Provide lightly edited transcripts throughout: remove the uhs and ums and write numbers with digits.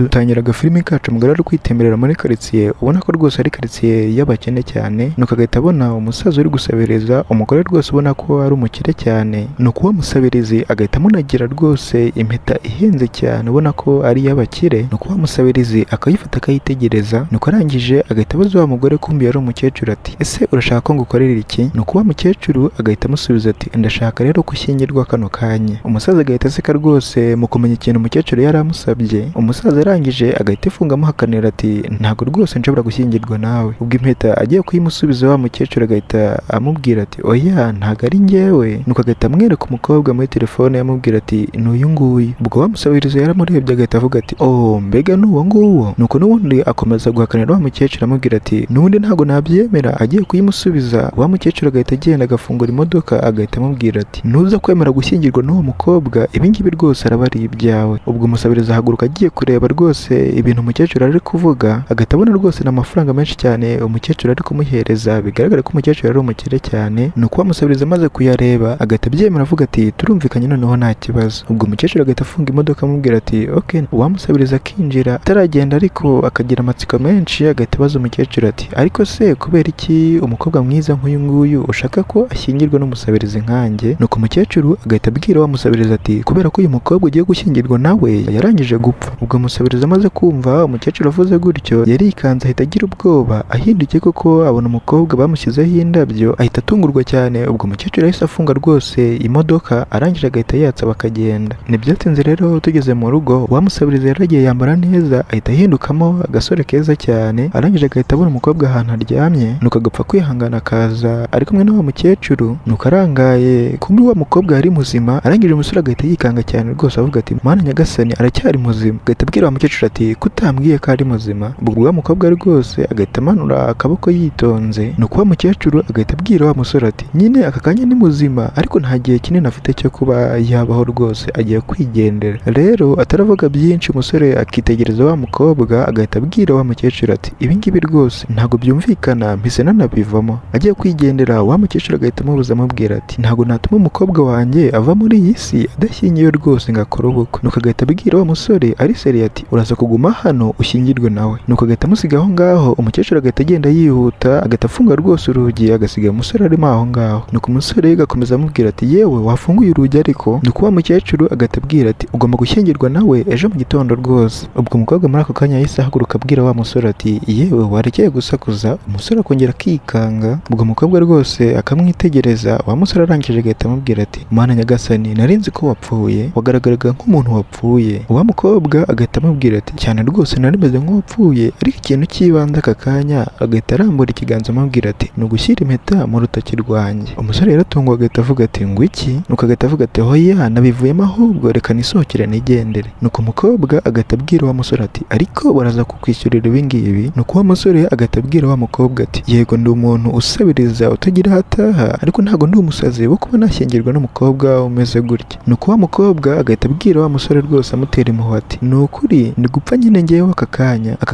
Dutangira agafilimi kacu umugore ari kwitemberera muri karitsiye, ubona ko rwose ari karitsiye y'abakene cyane, nuko agahita abona umusaza uri gusabiriza, umugore rwose ubona ko ari umukire cyane, nuko uwo musabirizi agahita amunagira rwose impeta ihenze cyane ubona ko ari iy'abakire, nuko wa musabirizi akayifata akayitegereza, nuko arangije agahita abaza wa mugore kumbi yari umukecuru ati ese urashaka ko ngukorera iki? Nuko wa mukecuru agahita amusubiza ati ndashaka rero ko ushyingirwa kano kanya. Umusaza agahita aseka rwose mu kumenya ikintu umukecuru yari amusabye. Umusaza arangije agahita ifunga amuhakanira ati ntabwo rwose nshobora gushyingirwa nawe. Ubwo impeta agiye kuyimusubiza wa mukecuru agahita amubwira ati oya ntabwo ari njyewe. Nuko agahita amwereka umukobwa muri telefone amubwira ati ni uyu nguyu. Ubwo wa musabirizi yaramurebye agahita avuga ati oh mbega ni uwo nguwo. Nuko n'ubundi akomeza guhakanira wa mukecuru amubwira ati n'ubundi ntabwo nabyemera. Agiye kuyimusubiza wa mukecuru agahita agenda agafungura imodoka agahita amubwira ati nuza kwemera gushyingirwa n'uwo mukobwa ibingibi rwose araba ari ibyawe. Ubwo umusabirizi ahaguruka agiye kureba rwose ibintu umukecuru ari kuvuga, agahita abona rwose n'amafaranga menshi cyane umukecuru ari kumuhereza, bigaragara ko umukecuru ari umukire cyane. Nuko wa musabirizi amaze kuyareba agahita abyemera avuga ati turumvikanye noneho nta kibazo. Ubwo umukecuru agahita afunga imodoka amubwira ati okay. Wa musabirizi akinjira ataragenda ariko akagira amatsiko menshi agahita abaza umukecuru ati ariko se kubera iki umukobwa mwiza nk'uyu nguyu ushaka ko ashyingirwa n'umusabirizi nkanjye? Nuko umukecuru agahita abwira wa musabirizi ati kubera ko uyu mukobwa ugiye gushyingirwa nawe yarangije gupfa. Ubwo umusabirizi amaze kumva umukecuru avuze gutyo yarikanze ahita agira ubwoba, ahindukiye koko abona umukobwa bamushyizeho indabyo ahita atungurwa cyane. Ubwo umukecuru yahise afunga rwose imodoka arangije agahita yatsa bakagenda. Ntibyatinze rero tugeze mu rugo wa musabirizi yaragiye yambara neza ahita ahindukamo agasore keza cyane, arangije agahita abona umukobwa ahantu aryamye, nuko agapfa kwihangana akaza ari kumwe na wa mukecuru. Nuko arangaye kumbe wa mukobwa yari muzima, arangije umusore agahita yikanga cyane rwose avuga ati mana nyagasani aracyari muzima. Agahita abwira wa mukecuru ati kutambwiye ko ari muzima. Ubwo wa mukobwa rwose agahita amanura akaboko yitonze, nuko wa mukecuru agahita abwira wa musore ati nyine aka kanya ni muzima ariko nta gihe kinini afite cyo kuba yabaho rwose agiye kwigendera. Rero ataravuga byinshi umusore akitegereza wa mukobwa agahita abwira wa mukecuru ati ibingibi rwose ntabwo byumvikana mpise nanabivamo. Agiye kwigendera wa mukecuru agahita amubuza amubwira ati ntabwo natuma umukobwa wanjye ava muri iyi si adashyingiwe rwose ngo akore ubukwe. Nuko agahita abwira wa musore ari seriye ati uraza kuguma hano ushyingirwe nawe. Nuko agahita amusiga aho ngaho, umukecuru agahita agenda yihuta agahita afunga rwose urugi agasiga umusore arimo aho ngaho. Nuko umusore agakomeza amubwira ati yewe wafunguye urugi ariko. Nuko wa mukecuru agahita abwira ati ugomba gushyingirwa nawe ejo mu gitondo rwose. Ubwo umukobwa muri ako kanya yahise ahaguruka abwira wa musore ati yewe warekeye gusakuza. Umusore akongera akikanga, ubwo umukobwa rwose akamwitegereza. Wa musore arangije agahita amubwira ati mana nyagasani narinzi ko wapfuye, wagaragaraga nk'umuntu wapfuye. Wa mukobwa agahita amubwira ati cyane rwose nari meze nk'uwapfuye ariko ikintu cy'ibanze aka kanya. Agahita arambura ikiganza amubwira ati ni ugushyira impeta mu rutoki rwanjye. Umusore yaratunguwe agahita avuga ati ngo iki? Nuko agahita avuga ati hoya nabivuyemo ahubwo reka nisohokere nigendere. Nuko umukobwa agahita abwira wa musore ati ariko baraza kukwishyurira ibi ngibi. Nuko wa musore agahita abwira wa mukobwa ati yego ndi umuntu usabiriza utagira aho ataha ariko ntabwo ndi umusazi wo kuba nashyingirwa n'umukobwa umeze gutya. Nuko wa mukobwa agahita abwira wa musore rwose amutera impuhwe ati ni ukuri ndi gupfa nyine ngewe aka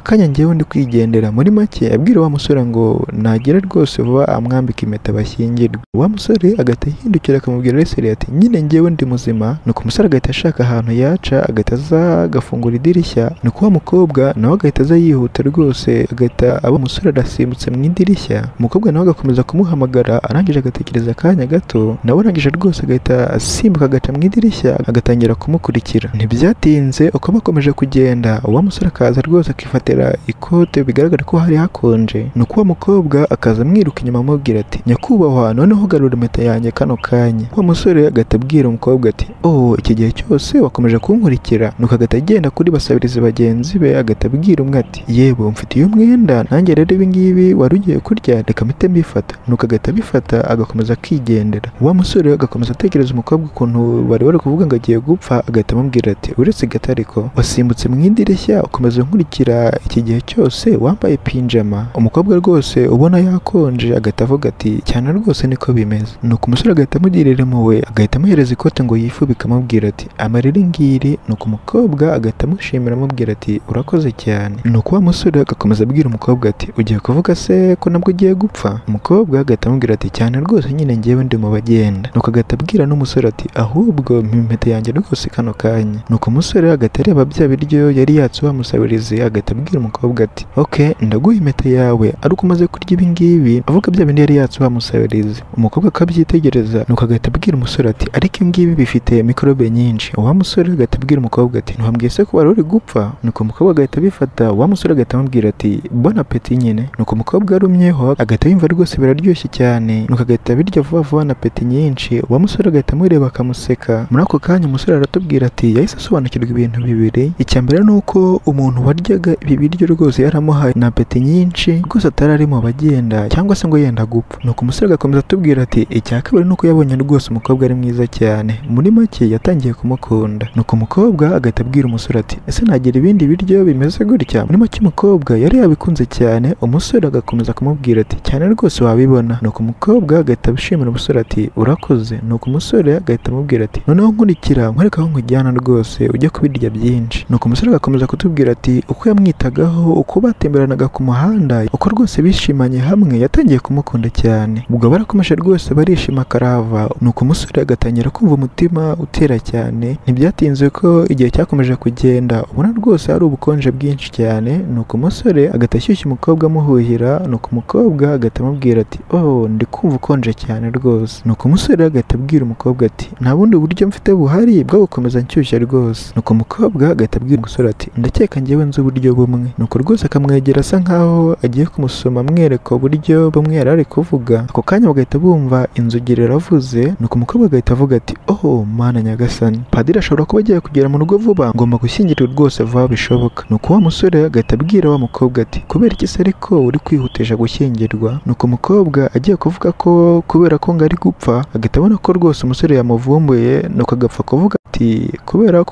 kanya ngewe ndi kwigendera. Muri make abwira wa musore ngo nagera rwose vuba amwambika impeta bashyingirwe. Wa musore agahita ahindukira akamubwira reseri ati nyine ngewe ndi muzima. Nuko umusore agahita ashaka ahantu yaca agahita aza agafungura idirishya. Nuko wa mukobwa nawe agahita aza yihuta rwose agahita aba umusore arasimbutse mu idirishya. Umukobwa nawe agakomeza kumuhamagara arangije agatekereza akanya gato, nawe arangije rwose agahita asimbuka agaca mu idirishya agatangira kumukurikira. Ntibyatinze uko bakomeje kugenda wa musore akaza rwose akifatira ikote bigaragara ko hari hakonje. Nuko wa mukobwa akaza amwiruka inyuma amubwira ati nyakubahwa noneho garura impeta yanjye kano kanya. Wa musore agahita abwira umukobwa ati oh iki gihe cyose wakomeje kunkurikira. Nuko agahita agenda kuri basabirizi bagenzi be agahita abwira umwe ati yewe umfitiye umwenda nanjye rero ibi ngibi wari ugiye kurya reka mpite mbifata. Nuko agahita abifata agakomeza akigendera. Wa musore agakomeza atekereza umukobwa ukuntu bari bari kuvuga ngo agiye gupfa, agahita amubwira ati uretse gato ariko wasimbutse mu idirishya ukomeza nkurikira iki gihe cyose wambaye pinjama. Umukobwa rwose ubona yakonje agahita avuga ati cyane rwose niko bimeze. Nuko umusore agahita amugirira impuhwe agahita amuhereza ikote ngo yifubike amubwira ati amarira ngiri. Nuko umukobwa agahita amushimira amubwira ati urakoze cyane. Nuko wa musore agakomeza abwira umukobwa ati ugiye kuvuga se ko nabwo ugiye gupfa? Umukobwa agahita amubwira ati cyane rwose nyine ngewe ndi mu bagenda. Nuko agahita abwira n'umusore ati ahubwo mpa impeta yanjye rwose kano kanya. Nuko umusore agahita areba bya biryo ibiryo yari yatse wa musabirizi, agahita abwira umukobwa ati ok ndaguha impeta yawe ariko umaze kurya ibi ngibi, avuga bya bindi yari yatse wa musabirizi. Umukobwa akabyitegereza, nuko agahita abwira umusore ati ariko ibi ngibi bifite mikorobe nyinshi. Wa musore agahita abwira umukobwa ati ntiwambwiye se ko wari uri gupfa? Nuko umukobwa agahita abifata, wa musore agahita amubwira ati bon appetit nyine. Nuko umukobwa arumyeho agahita yumva rwose biraryoshye cyane, nuko agahita abirya vuba vuba na peti nyinshi. Wa musore agahita amureba akamuseka. Muri ako kanya umusore aratubwira ati yahise asobanukirwa ibintu bibiri. Icya mbere ni uko umuntu waryaga ibi biryo rwose yaramuhaye na peti nyinshi rwose atari ari mu bagenda cyangwa se ngo yenda gupfa. Nuko umusore agakomeza atubwira ati icya kabiri ni uko yabonye rwose umukobwa ari mwiza cyane, muri make yatangiye kumukunda. Nuko umukobwa agahita abwira umusore ati ese nagira ibindi biryo bimeze gutya? Muri make umukobwa yari yabikunze cyane. Umusore agakomeza kumubwira ati cyane rwose wabibona. Nuko umukobwa agahita ashimira umusore ati urakoze. Nuko umusore agahita amubwira ati noneho nkurikira nkwereka aho nkujyana rwose ujye kubirya byinshi. Nuko umusore agakomeza kutubwira ati uko yamwitagaho, uko batemberanaga ku muhanda, uko rwose bishimanye hamwe, yatangiye kumukunda cyane. Ubwo barakomeje rwose barishima karava. Nuko umusore agatangira kumva umutima utera cyane. Ntibyatinze ko igihe cyakomeje kugenda ubona rwose hari ubukonje bwinshi cyane. Nuko umusore agahita ashyushya umukobwa amuhuhira. Nuko umukobwa agahita amubwira ati oh ndi kumva ukonje cyane rwose. Nuko umusore agahita abwira umukobwa ati nta bundi buryo mfite buhari bwo gukomeza nshyushya rwose. Nuko umukobwa agahita abwira umusore ati ndakeka njyewe nzi uburyo bumwe. Nuko rwose akamwegera asa nkaho agiye kumusoma amwereka uburyo bumwe yari ari kuvuga. Ako kanya bagahita bumva inzogera iravuze. Nuko umukobwa agahita avuga ati oh mana nyagasani, padiri ashobora kuba agiye kugera mu rugo vuba, ngomba gushyingirwa rwose vuba bishoboka. Nuko wa musore agahita abwira wa mukobwa ati kubera iki se ariko uri kwihutisha gushyingirwa? Nuko umukobwa agiye kuvuga ko kubera ko ngo ari gupfa, agahita abona ko rwose umusore yamuvumbuye. Nuko agapfa kuvuga ati kubera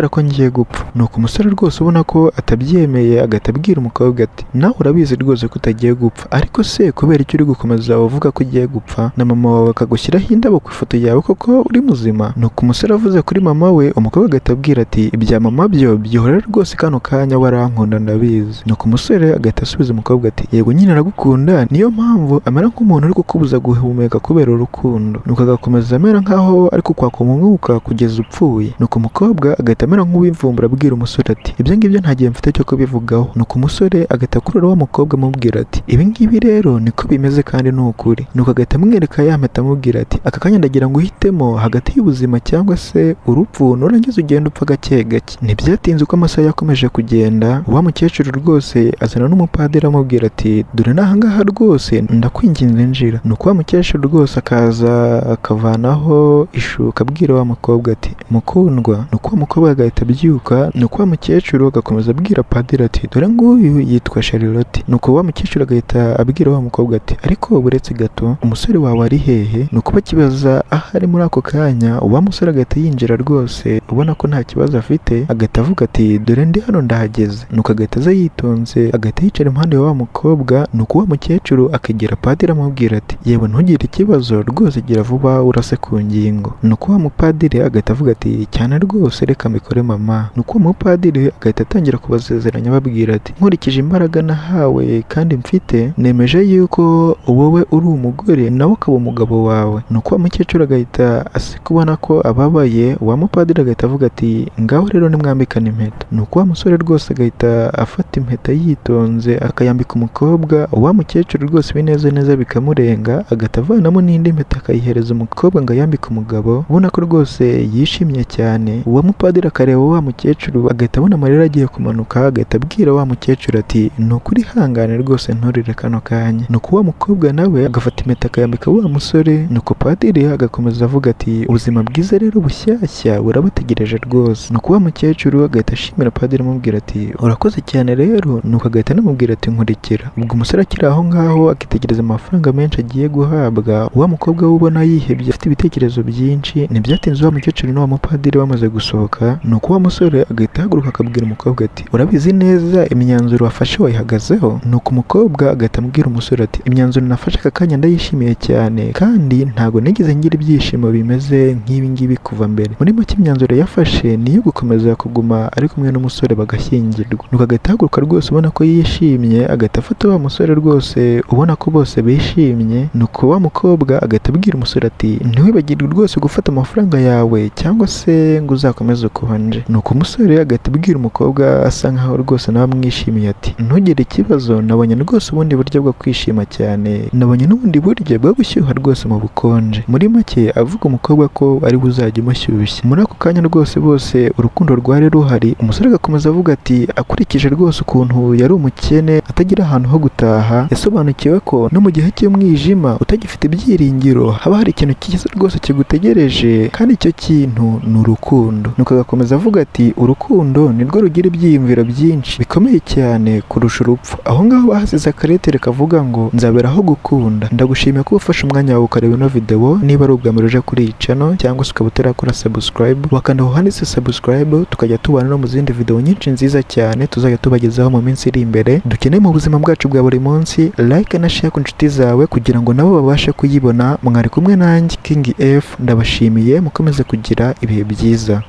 ko ngiye gupfa. Nuko umusore rwose ubona ko atabyemeye agahita abwira umukobwa ati nawe urabizi rwose ko utagiye gupfa, ariko se kubera icyo uri gukomeza uvuga ko ugiye gupfa na mama wawe akagushyiraho indabo ku ifoto yawe koko uri muzima? Nuko umusore avuze kuri mama we, umukobwa agahita abwira ati ibya mama byo byihorera rwose kano kanya warankunda ndabizi. Nuko umusore agahita asubiza umukobwa ati yego nyine aragukunda, niyo mpamvu amera nk'umuntu uri kukubuza guhumeka kubera urukundo. Nuko agakomeza amera nkaho ari kukwaka umwuka kugeza upfuye. Nuko umukobwa agahita amera nk'uwivumbura abwira umusore ati ibyo ngibyo nta gihe mfite cyo kubivugaho. Nuko umusore agahita akurura wa mukobwa amubwira ati ibi ngibi rero niko bimeze kandi ni ukuri. Nuko agahita amwereka ya mpeta amubwira ati aka kanya ndagira ngo uhitemo hagati y'ubuzima cyangwa se urupfu, nurangiza ugenda upfa gake gake. Ntibyatinze uko amasaha yakomeje kugenda, wa mukecuru rwose azana n'umupadiri amubwira ati dore n'ahangaha rwose ndakwinginze injira. Nuko wa mukecuru rwose akaza akavanaho ishuka abwira wa mukobwa ati mukundwa. Nuko wa mukobwa agahita abyuka. Nuko wa mukecuru agakomeza abwira padiri ati dore nguyu yitwa Charlotte. Nuko wa mukecuru agahita abwira wa mukobwa ati ariko buretse gato umusore wawe ari hehe? Nuko bakibaza aho ari muri ako kanya, wa musore agahita yinjira rwose ubona ko nta kibazo afite, agahita avuga ati dore ndi hano ndahageze. Nuko agahita aza yitonze agahita yicara impande ya wa mukobwa. Nuko wa mukecuru akegera padiri amubwira ati yewe ntugire ikibazo rwose gira vuba urase ku ngingo. Nuko wa mupadiri agahita avuga ati cyane rwose reka mbikore mama. Nuko wa mupadiri agahita atangira kubasezeranya ababwira ati nkurikije imbaraga nahawe kandi mfite, nemeje yuko wowe uri umugore nawe ukaba umugabo wawe. Nuko wa mukecuru agahita aseka ubona ko ababaye. Wa mupadiri agahita avuga ati ngaho rero nimwambikane impeta. Nuko wa musore rwose agahita afata impeta yitonze akayambika umukobwa. Wa mukecuru rwose ibineza neza bikamurenga, agahita avanamo n'indi mpeta akayihereza umukobwa ngo ayambike umugabo, ubona ko rwose yishimye cyane. Uwo mupadiri akareba wa mukecuru agahita abona amarira agiye kumanuka, agahita abwira wa mukecuru ati ni ukuri hangane rwose nturire kano kanya. Nuko wa mukobwa nawe agafata impeta akayambika wa musore. Nuko padiri agakomeza avuga ati ubuzima bwiza rero bushyashya burabategereje rwose. Nuko wa mukecuru agahita ashimira padiri amubwira ati urakoze cyane rero. Nuko agahita anamubwira ati nkurikira. Ubwo umusore akiri aho ngaho akitegereza amafaranga menshi agiye guhabwa, wa mukobwa we ubona yihebye afite ibitekerezo byinshi. Ntibyatinze wa mukecuru n'uwa mupadiri bamaze gusohoka. Nuko wa musore agahita ahaguruka akabwira umukobwa ati urabizi neza imyanzuro wafashe wayihagazeho? Nuko umukobwa agahita amubwira umusore ati imyanzuro nafashe aka kanya ndayishimiye cyane kandi ntago nigeze ngira ibyishimo bimeze nk'ibi ngibi kuva mbere. Muri make imyanzuro yafashe niyo gukomeza kuguma ari kumwe n'umusore bagashyingirwa. Nuko agahita ahaguruka rwose ubona ko yishimye, agahita afata wa musore rwose ubona ko bose bishimye. Nuko wa mukobwa agahita abwira umusore ati ntiwibagirwe rwose gufata amafaranga yawe cyangwa cyangwa se ngo uzakomeze ukonje. Nuko umusore agahita abwira umukobwa asa nkaho rwose nawe amwishimiye ati ntugire ikibazo, nabonye rwose ubundi buryo bwo kwishima cyane, nabonye n'ubundi buryo bwo gushyuha rwose mu bukonje. Muri make avuga umukobwa ko ari we uzajya umushyushya. Muri ako kanya rwose bose urukundo rwari ruhari. Umusore agakomeza avuga ati akurikije rwose ukuntu yari umukene atagira ahantu ho gutaha, yasobanukiwe ko no mu gihe cy'umwijima utagifite ibyiringiro haba hari ikintu cyiza rwose kigutegereje, kandi icyo kintu ni urukundo. Nuko agakomeza avuga ati urukundo nirwo rugira ibyiyumviro byinshi bikomeye cyane kurusha urupfu. Aho ngaho bahasize akaretere kavuga ngo nzaberaho gukunda. Ndagushimiye ko ufashe umwanya wawe ukareba ino video. Niba ari ubwa mbere uje kuri iyi channel cyangwa se ukaba utarakora subscribe, wakanda aho handitse subscribe, tukajya tubana no mu zindi video nyinshi nziza cyane tuzajya tubagezaho mu minsi iri imbere dukeneye mu buzima bwacu bwa buri munsi. Like na share ku nshuti zawe kugira ngo nabo babashe kuyibona. Mwari kumwe nanjye King F, ndabashimiye, mukomeze kugira ibihe byiza.